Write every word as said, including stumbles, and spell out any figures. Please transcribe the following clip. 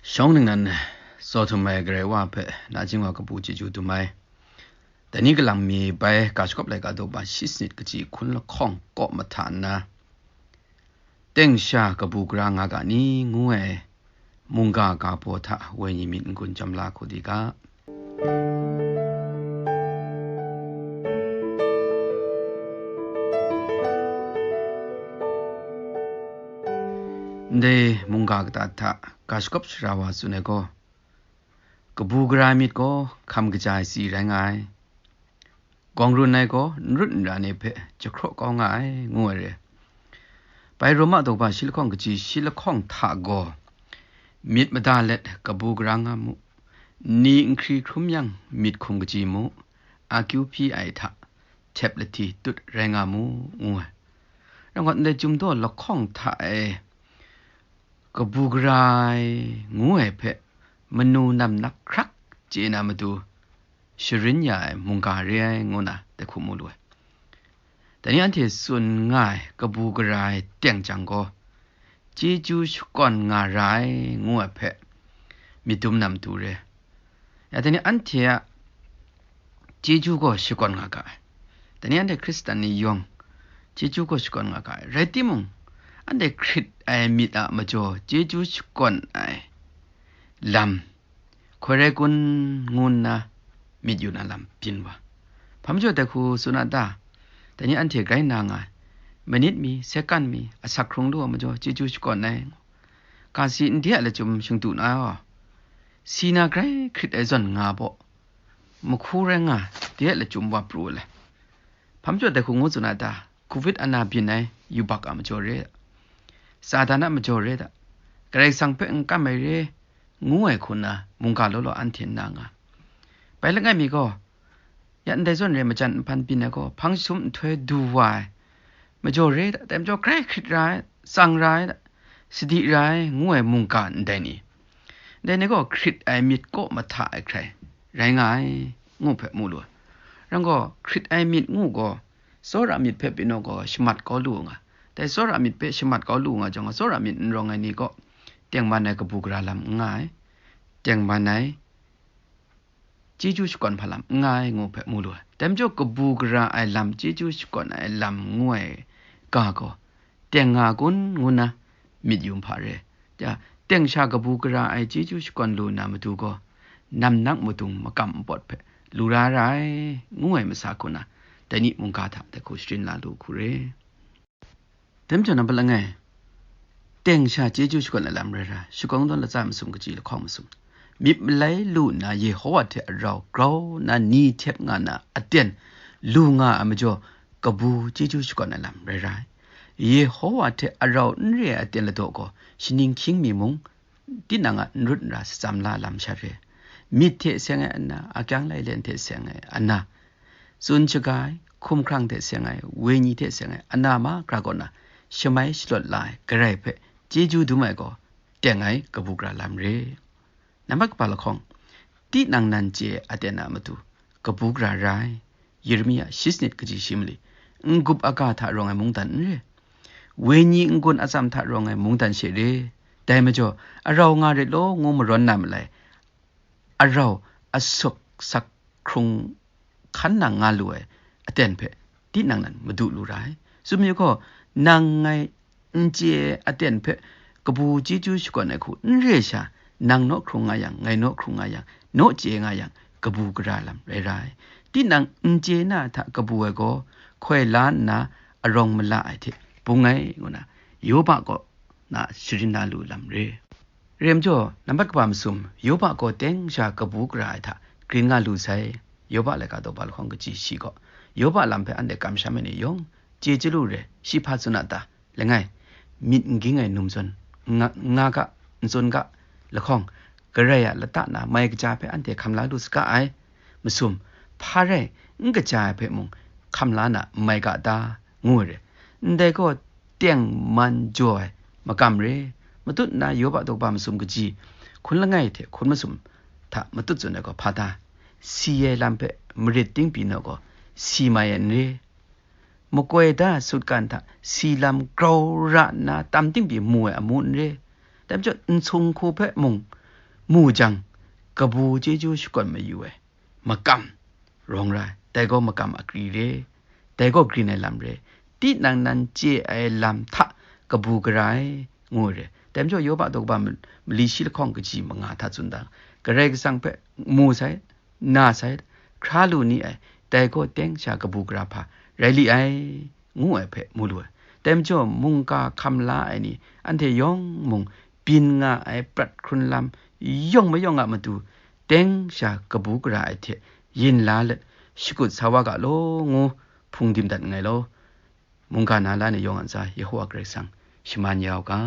Shawng ningnan tsaw htum ai Karai Wa hpe nachying wa kabu chyeju dum ai. Dai ni kalang mi bai ga shagawp laika daw ba shi sanit kaji hkun lahkawng kaw mahta nna, teng sha kabu gara nga ga ni ngu ai mungga ga baw hta wenyi myit n-gun chyawm la hku di ga. Ndai mungga kata hta ga shagawp sara wa tsun ai gaw, kabu gara ai myit gaw hkam kaja ai si rai nga ai. Gawng run ai gaw n rut n ra ni hpe jahkraw kau nga ai, ngu ai re. Bai Roma daw ba shi lahkawng kaji shi lahkawng hta gaw, myit mada let kabu gara nga mu, ni n hkri hkrum yang myit hkum kaji mu, akyu hpyi ai hta htep lahti tut rai nga mu, ngu ai. Rai ngut ndai chyum daw lahkawng hta e kabu gara ai ngu ai hpe manu nam nak hkrak chye na matu sharin ya ai mungga re ai ngu na dai hku mu lu ai. Dai ni anhte tsun nga ai kabu gara ai teng jang gaw, chyeju shakawn nga ra ai ngu ai hpe myit dum na matu re. Ya, dai ni anhte a chyeju gaw shakawn nga ga ai. Dai ni anhte Hkristan ni yawng chyeju gaw shakawn nga ga ai. Rai timung, anhte hkrit ai myit a majaw chyeju shakawn ai lam hkoi rai kun ngu nna myit yu na lam byin wa. Hpa majaw dai hku tsun a ta? Dai ni anhte grai na nga ai, manit mi, sekan mi, asak hkrung lu ai majaw chyeju shakawn ai. Ga si n de a lachyum shingdu na yaw, si na grai hkrit ai zawn nga baw, mahku rai nga de a lachyum wa pru ai. Hpa majaw dai hku ngu tsun a ta? Covid ana byin ai yubak a majaw re, Satan a majaw re ta, Karai Kasang hpe n kam ai re, ngu ai hku nna mungga law law anhte n na nga. Bai langai mi gaw, ya ndai zawn re majan nhpan byin ai gaw, hpang jahtum nhtoi du wa ai majaw re ta, dai majaw grai hkrit ra ai, tsang ra ai ta, sadi ra ai, ngu ai mungga ndai ni. Ndai ni gaw hkrit ai myit kaw mahta ai hkrai rai nga ai, ngu hpe mu lu ai. Rai gaw, hkrit ai myit ngu gaw, tsawra myit hpe pyi naw gaw shamat kau lu nga. Dai tsawra myit hpe shamat kau lu nga jang gaw, tsawra myit n rawng ai ni gaw tengman ai kabu gara lam n nga ai, tengman ai chyeju shakawn hpa lam n nga ai, ngu hpe mu lu ai. Dai majaw, kabu gara ai lam, chyeju shakawn ai lam ngu ai ga gaw, teng nga kun ngu nna myit yu hpa re. Ja, teng sha kabu gara ai chyeju shakawn lu na matu gaw, nam nak madung makam npawt hpe lu ra ra ai, ngu ai masa hku na, dai ni mungga hta dai hku sharin la lu hku re. Dai majaw nambat langai, teng sha chyeju shakawn ai lam rai ra, shakawng dawn latsa masum kaji lahkawng masum, myit malai lu nna Yehowa hte arau grau nna ni htep nga na aten lu nga ai majaw, kabu chyeju shakawn ai lam rai ra ai. Yehowa hte arau n re ai aten ladaw gaw, shaning hkying mi mung, tinang a n rut n ra shatsam la lam sha re. Myit hte seng ai ana, akyang lailen hte seng ai ana, tsun shaga ai, hkumhkrang hte seng ai, wenyi hte seng ai ana mahkra kaw na, shamai shalawt la ai Karai hpe chyeju dum ai gaw, teng ai kabu gara lam re. Nambat kaba lahkawng, tinang nan chye ai aten a matu kabu gara ra ai. Yeremia shi sanit kaji shi mali, n-gup aga hta rawng ai mungdan n re, wenyi n-gun atsam hta rawng ai mungdan she re. Dai majaw, arau nga rit law ngu marawn na malai, arau asup sak hkrung hkan nang nga lu ai aten hpe tinang nan madu lu ra ai. Tsun mi gaw, nang ngai n chye ai aten hpe kabu chyeju shakawn ai hku n re sha, nang naw hkrung nga yang, ngai naw hkrung nga yang, naw chye nga yang, kabu gara lam rai ra ai. Tinang n chye na hta kabu ai gaw, hkoi la nna arawng mala ai hte bung ai, ngu na, Yoba kaw na sharin na lu lam re. Re majaw, nambat kaba masum, Yoba gaw teng sha kabu gara ai hta grin nga lu sai. Yoba laika daw ba lahkawng kaji shi gaw, Yoba lam hpe anhte kamsham ai ni yawng chye chyalu re, shi hpa tsun a ta? Langai, myit n ging ai num zawn, nga, nga ga, n tsun ga, lahkawng, Karai a lata na mai kaja hpe anhte hkam la lu saga ai. Masum, hpa rai n kaja ai hpe mung hkam la na mai ga ta? Ngu ai re. Ndai gaw teng man jaw ai makam re. Matut nna Yoba daw ba masum kaji hkun langai hte hkun masum hta matut tsun ai gaw hpa ta? Si ai lam hpe marit ting pyi naw gaw, si mai ai n re. Makoi da sutgan hta si lam grau ra nna tam ting pyi mu ai amu n re. Dai majaw, n sung hku hpe mung mu jang, kabu chyeju shakawn mayu ai makam rawng ra ai. Dai gaw makam agri re, dai gaw grin ai lam re, tinang nan chye ai lam hta kabu gara ai, ngu ai re. Dai majaw, Yoba daw kaba ma-, mali shi lahkawng kaji manga hta tsun da, Karai Kasang hpe mu sai, na sai, hkra lu ni ai, dai gaw teng sha kabu gara hpa rai li ai, ngu ai hpe mu lu ai. Dai majaw, mungga hkam la ai ni, anhte yawng mung byin nga ai prat hkrun lam yawng mayawng a matu, teng sha kabu gara ai hte yin la let, shakut sa wa ga law, ngu hpung dim dat nngai law. Mungga na la ni yawng a ntsa, Yehowa Karai Kasang shaman ya u ga.